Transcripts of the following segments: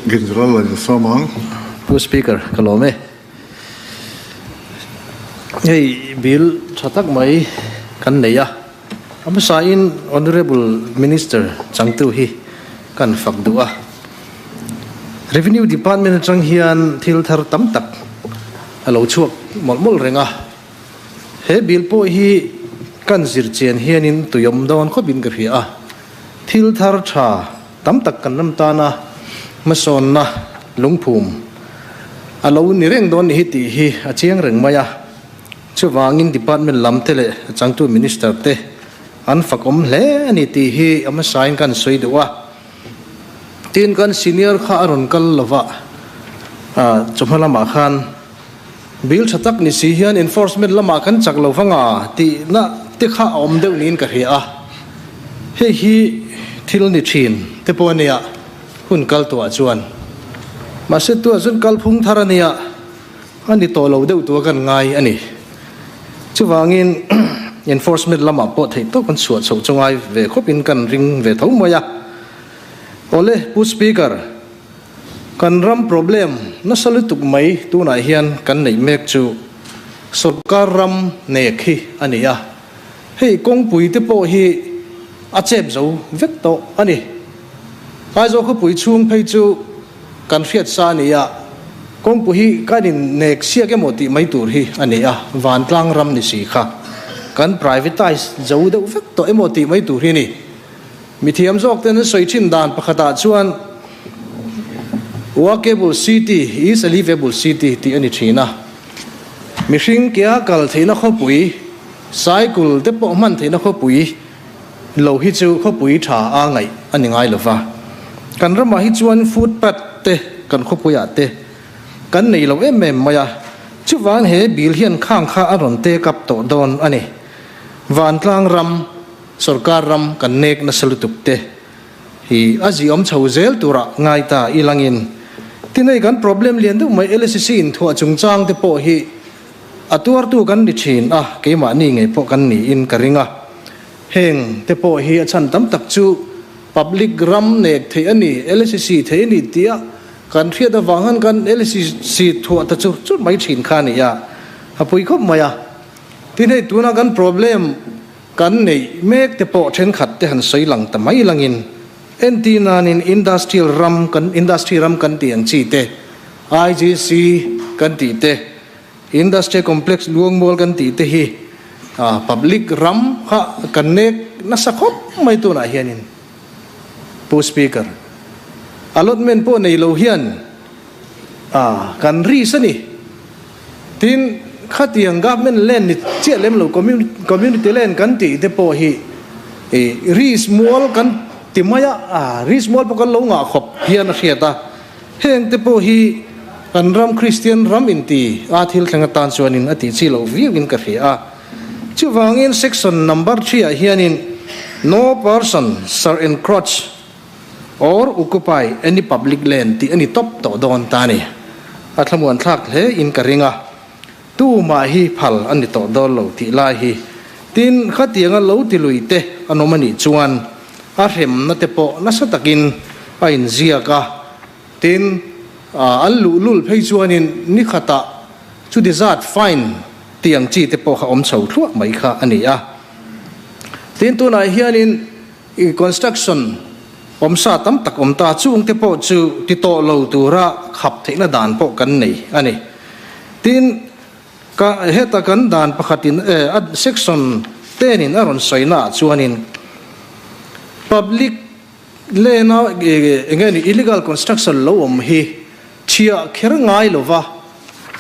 Ginzrala in sawm ang. Pu Speaker, ka lawm e. Hei bill tha tak mai kan nei a, a hmasain Honourable Minister changtu hi kan fak duh a. Revenue Department atang hian thil thar tam tak a lo chhuak mawlh mawlh reng a. He bill pawh hi kan zir chian hianin tuiawm dawn khawpin ka hria a. Thil thar tha tam tak kan ram tana hmasawnna lungphum a lo ni reng dawn ni hi tih hi a chiang reng mai a. Chuvangin Department lam te leh a changtu Minister te an fakawm hle a ni tih hi a hmasain kan sawi duh a. Tin, kan senior kha a rawn kal lova, chawhma lamah khan bill tha tak ni si hian enforcement lamah kan chak lo vang a tihna te kha a awm deuh niin ka hria a. Hei hi thil ni thin te pawh a nia, hun kal tawhah chuan. Mahse tunah chuan kalphung thar a nia, a ni tawh lo deuh tua kan ngai a ni. Chuvangin enforcement lamah pawh theih tawk an chhuah chhoh chu ngai ve khawpin kan ring ve tho mai a. Awle Pu Speaker, kan ram problem nasa lutuk mai tunah hian kan neih mek chu sawrkar ram nek hi a ni a. Hei kawngpui te pawh hi a chep zo vek tawh a ni. Aizawl khawpui chhung phei chu Kan hriat sa a ni a, kawngpui hi kan in nek siak emaw tih mai tur hi a ni a, vantlang ram ni si kha kan privatise zo deuh vek tawh emaw tih mai tur hi a ni. Mithiam zawk ten an sawi thin dan pakhatah chuan Walkable city is a livable city tih a ni thin a, mihring kea kal theihna khawpui, cycle te pawh hman theihna khawpui, Lo hi chu khawpui tha a ngaih a ni ngai lova, kan ramah hi chuan footpath te kan khawpuiah te kan nei lo em em mai a, chuvang he bill hian khang kha a rawn take up tawh dawn a ni. Vantlang ram, sorkar ram kan nek nasa lutuk te hi a ziawm chho zel turah ngai ta ilangin tinei kan problem lian deuh mai LSC inthuah chungchang te pawh hi A tuartu kan ni thin a, keimahni ngei pawh kan niin ka ring a. Heng te pawh hi a chhan tam tak chu public ram nek theih a ni, LCC theih a ni tia kan hriat avang han kan LCC thuah ta chu chut mai thin kha a ni a, a pui khawp mai a. Tin hei tuna kan problem kan neih mek te pawh thenkhat te han sawi lang ta mai langin entinanin industrial ram kan industry ram kan tih ang chi te, IGC kan tih te, Industry complex Luangmual kan tih te hi public ram kha kan nek nasa khawp mai tunah hianin Pu Speaker. Allotment pawh nei lo hian kan risk a ni. Tin, khatiang government land ni chiah lem lo community land kan tih te pawh hi risk mual kan ti mai a, risk mual pawh kan lo ngah khawp hian a hriat a. Heng te pawh hi kan ram Kristian ram inti a thil thleng atan chuanin a tih chi loh viauin ka hria a. Chuvangin section number threeah hianin No person shall encroach or occupy any public land tih a ni tawp tawh dawn ta a ni. A thlamuan thlak hle in ka ring a. Tumah hi phal a ni tawh dawn lo tih lai hi. Tin, khatianga lo ti lui te an awm a nih chuan a hremna te pawh nasa takin a inziak a. Tin, an luhlul phei chuanin ni khatah chuti zat fine tih ang chi te pawh kha awm chho thluah mai kha a ni a. Tin, tunah hianin construction awmsa tam tak awm ta, chungte pawh chu ti tawh lo tura khap theihna dan pawh kan nei a ni. Tin, ka heta kan dan pakhatin a section tenin a rawn sawina ah chuanin public land-a eng nge ni illegal construction lo awm hi chhiah kher ngai lova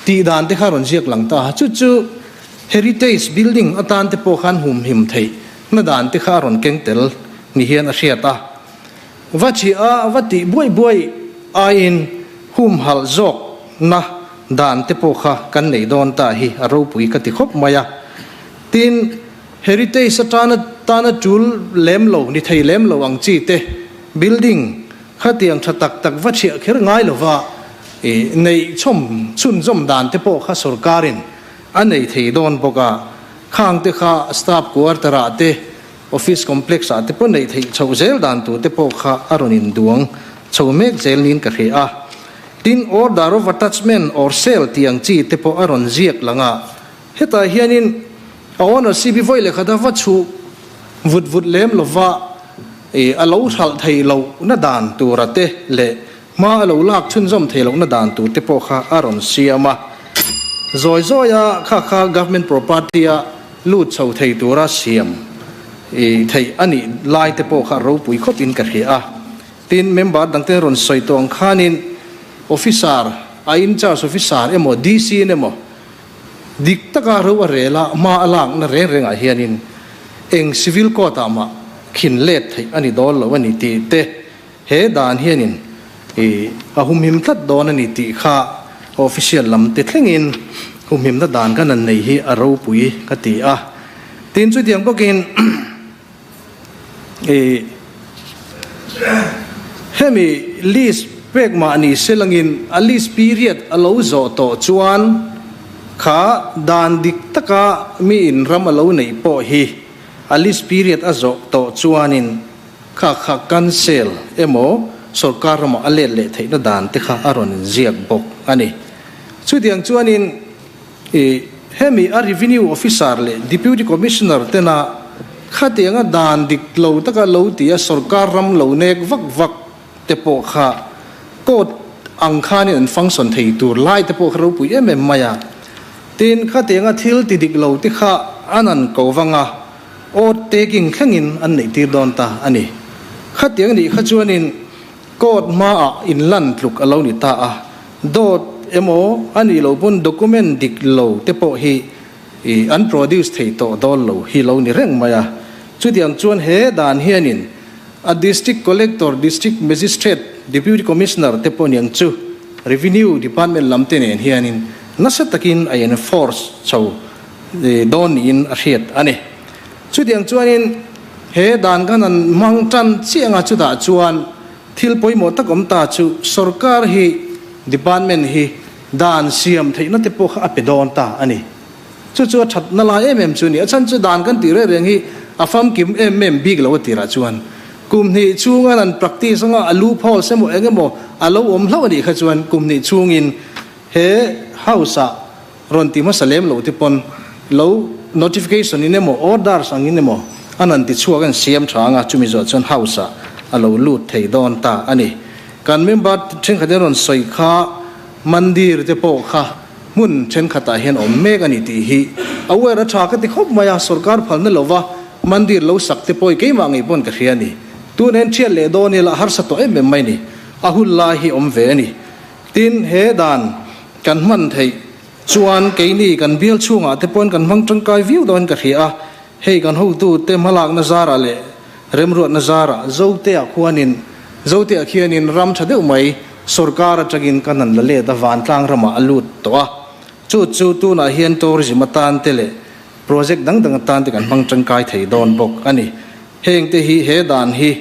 tih dan te kha rawn ziak lang ta a, chu chu heritage building atan te pawh khan humhim theih na dan te kha a rawn keng tel ni hian a hriat a. Va chhiah a va tih buai buai aiin humhalh zawk na dan te pawh kha kan nei dawn ta hi a ropui ka ti khawp mai a. Tin, heritage atana tana tul lem lo ni thei lem lo ang chi te building khatiang tha tak tak va chhiah kher ngai lova i neih chhawm chhunzawm dan te pawh kha sorkarin a nei thei dawn bawk a. Khang te kha staff quarter ah te Office complex ah te pawh neih theih chhoh zel dan tur te pawh kha a rawn induang chho mek zel niin ka hria a. Tin, order of attachment or sale tih ang chi te pawh a rawn ziak lang a. Hetah hianin a ownership hi vawi leh khat a va chhuh vut vut lem lova a lo hralh theih lohna dan tura te leh hma a lo lak chhunzawm theih lohna dan tur te pawh kha a rawn siam a. Zawi zawia kha kha government property a lut chho thei tura siam theih a nih lai te pawh kha ropui khawpin ka hria a. Tin, member dangte rawn sawi tawh ang khanin officer, a in-charge officer emaw DC in emaw Dik taka ro a rel a, hma a lakna reng rengah hianin eng civil court ah mah khin let theih a ni dawn lo a ni tih te, he dan hianin a humhim tlat dawn a ni tih kha official lam te thlengin humhimna dan kan han nei hi a ropui ka ti a. Tin, chutiang bawkin I hemi list pek mah ni se langin a list period a lo zawh tawh chuan kha dan dik taka mi in ram a lo neih pawh hi a list period a zawh tawh chuanin kha kha cancel emaw sorkar ramah a let leh theihna dan te kha a rawn inziak bawk a ni. Chutiang chuanin I hemi a Revenue Officer leh Deputy Commissioner tena khatianga dan dik lo taka lo ti a sorkar ram lo nek vak vak te pawh kha court ang khanin an function thei tur lai te pawh kha ropui em em mai a. Tin, khatianga thil ti dik lo te kha an an ko vang a, oath taking thlengin an neih tir dawn ta a ni. Khatiang nih kha chuanin court hmaah inlan tluk a lo ni ta a. Dawt emaw a nih loh pawn document dik lo te pawh hi an produce thei tawh dawn lo hi lo ni reng mai a. Chutiang chuan he dan hianin a District Collector, District Magistrate, Deputy Commissioner te pawh niang chu Revenue Department lam te nen hianin nasa takin a enforce chho dawn niin a hriat a ni. Chutiang chuanin he dan khan an hmang tan chiah anga chutah chuan Thil pawimawh tak awm ta chu sorkar hi department hi dan siam theihna te pawh kha a pe dawn ta a ni. Chu chu a thatna lai em em chu a ni. A chhan chu dan kan tih reng reng hi a famkim em em bik lo a tirah chuan kum hnih chhunga an practice anga a loopholes emaw eng emaw a lo awm hlauh a nih kha chuan kum hnih chhungin he house ah Rawn ti hmasa lem lo te pawn lo notification in emaw orders ang in emaw an han ti chhuak an siam tha anga chumi zawh chuan house ah a lo lut thei dawn ta a ni. Kan member thenkhat in rawn sawi kha mandir te pawh kha hmun thenkhat ah hian awm mek a ni tih hi aware a tha ka ti khawp mai a, sorkar phalna lova mandir lo sak te pawh hi keimah ngei pawn ka hria a ni. Tun en thiat leh dawn ila harsa tawh em em mai ni. A hun lai hi awm ve a ni. Tin, he dan kan hman theih chuan keini kan bial chhungah te pawhin kan hmang tangkai viau dawn ka hria a, hei kan hotute hmalakna zarah leh remruatna zarah Zotea khuanin Zotea khianin ram tha deuh mai sorkar atangin kan han la let a, vantlang ramah a lut tawh a, chu chu tunah hian tourism atan te leh project dang dang atan te kan hmang tangkai thei dawn bawk a ni. Hengte hi he dan hi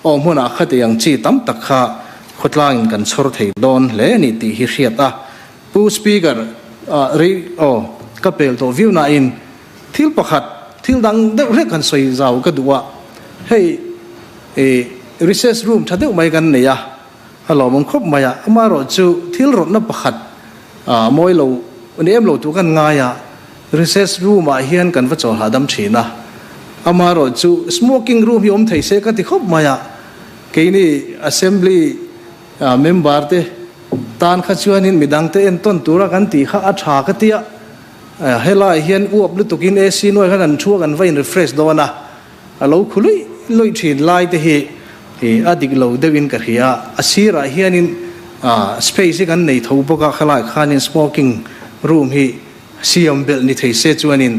Aw hmunah khati ang chi tam tak kha khawtlangin kan chhawr thei dawn hle a ni tih hi hriat a. Pu Speaker, rei aw ka pel tawh viau nain thil pakhat, thil dang deuh hlek han sawi zau ka duh a. Hei i recess room tha deuh mai kan nei a, a lawmawm khawp mai a. Amaherawhchu thil rawtna pakhat mawi lo ni em lo tur kan ngai a. Recess room ah hian kan va chawl hahdam thin a, amaherawh chu smoking room hi awm thei se ka ti khawp mai a, keini assembly member te tan kha chuanin midang te entawn tura kan tih kha a tha ka ti a, helaiah hian uap lutukin AC nuai khan an thu a kan va in refresh dawn a, a lo khu luih luih thin lai te hi a dik lo deuhin ka hria a, a sirah hianin space hi kan nei tho bawk a, khalaiah khanin smoking room hi Siam belh ni thei se chuanin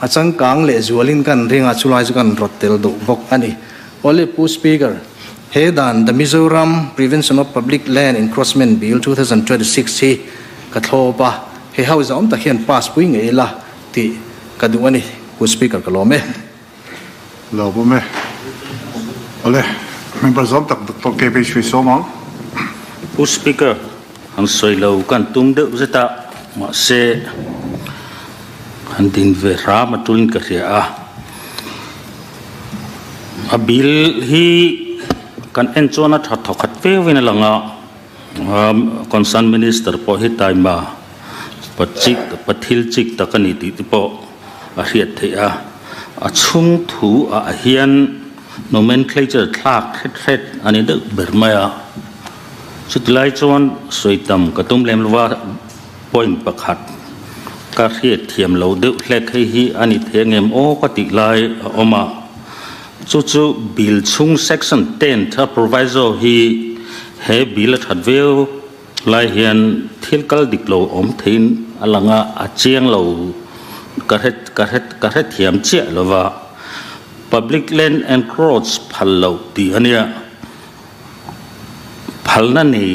a changkang leh zualin kan ring a, chulai chu kan rawt tel duh bawk a ni. Awle Pu Speaker, he dan The Mizoram Prevention of Public Land Encroachment Bill 2026 hi ka thlawp a, he house a awm tak hian pass pui ngei ila tih ka duh a ni. Pu Speaker ka lawm e. Lo bawm e. Awle, member zawm tak Doctor KB Sri Sawm ang. Pu Speaker, han sawi lo kan tum deuh zet a, mahse han din ve hram a tulin ka hria a. A bill hi. Kan en chuan a tha thawkhat viauin a lang a, concern minister pawh hi taima pachik pathil chik tak a ni tih te pawh a hriat theih a. A chhung thu ah hian nomenclature thlak hret hret a ni deuh ber mai a. Chutilai chuan sawi tam ka tum lem lova point pakhat ka hriat thiam lo deuh hlek hei hi a ni thei angem aw ka tih lai a awm a. Chu chu bill chhung section 10 tha proviso hi he bill a that viau lai hian thil kal dik lo awm theiin a lang a, a chiang lo ka hre ka hre ka hrethiam chiah lova public land encroach phal loh tih a nia. Phalna nei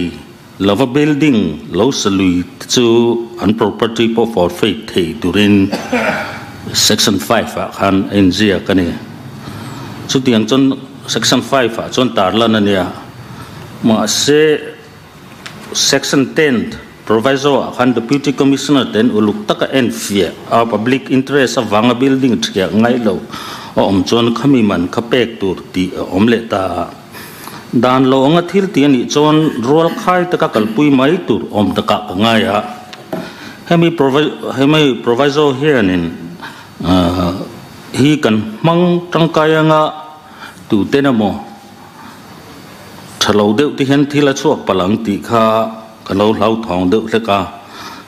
lova building lo sa lui te chu an property pawh forfeit thei turin section 5 ah khan a inziak a ni. Chutiang chuan section 5 ah chuan tarlan a nia. Mahse section 10 proviso ah khan deputy commissioner ten uluk taka enfiah a public interest avanga building thiah ngaih lo a awm chuan khami man kha pek tur tih a awm leh ta a. Dan lo anga thil tih a nih chuan rual khai taka kalpui mai tur awm takah ka ngai a. Hemi hemi proviso hianin hi kan hmang tangkai anga tuten emaw tha lo deuh te hian thil a chhuak palh ang tih kha ka lo hlauthawng deuh hlek a.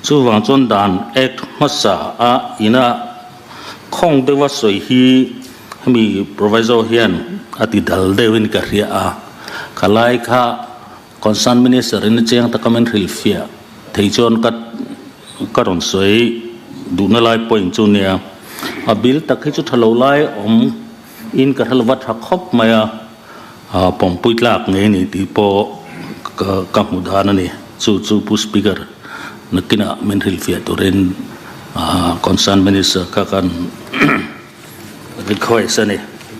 Chuvang chuan dan act hmasa a ina khawng deuha sawi hi Hemi proviso hian a ti dal deuhin ka hria a, ka lai kha concern minister in a chiang taka min hrilhfiah thei chuan ka ka rawn sawi duhna lai point chu nia. A bill tak hi chu tha lo lai awm in ka hre lova tha khawp mai a, pawmpui tlak ngei ni tih pawh ka ka hmu dan a ni. Chu chu Pu Speaker nakinah min hrilhfiah turin concern minister kha kan request a ni.